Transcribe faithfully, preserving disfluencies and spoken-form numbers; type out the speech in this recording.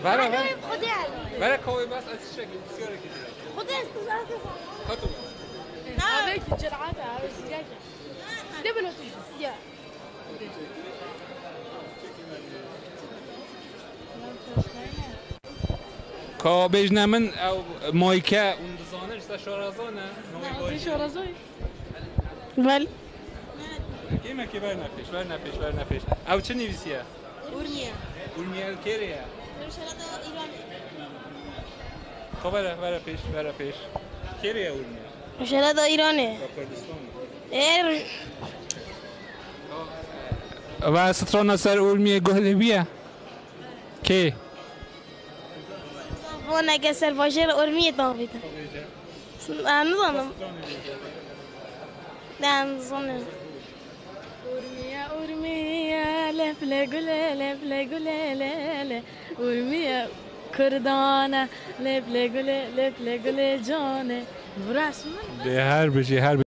Vera, vera. Xwedê. Vera kawê bas ez çiçek, siyarek. Xwedê ez kuzar kuzar. Kato. Avêkî çirata, avê siyake. Ne bilo tu? Ya. Ka bêjne min ew mayke hûn dizanin, ji te şaraza ne? Navê Navê bajê? Şarazoyê. Vel. Kêmekê verne pêş, verne pêş, verne pêş. Ew çi nivîsiye? Urmiye. Urmiye kêrê ye? Rojhilata Îranê. Xo vere, vere pêş, vere pêş. Kêrê ye Urmiye? Rojhilata Îranê. Ya Kurdistan. Êr. Ve strana ser Urmiye guh lê bîye? Kê? Voneke ser bajêr Urmiyê tavîte. Ez nizanim. Ez nizanim. Urmiye, Urmiye, leple gule, leple gule, le, le. Urmiye, Kurdane, leple gule, leple gule, cane. Burası mı? De her bir şey, her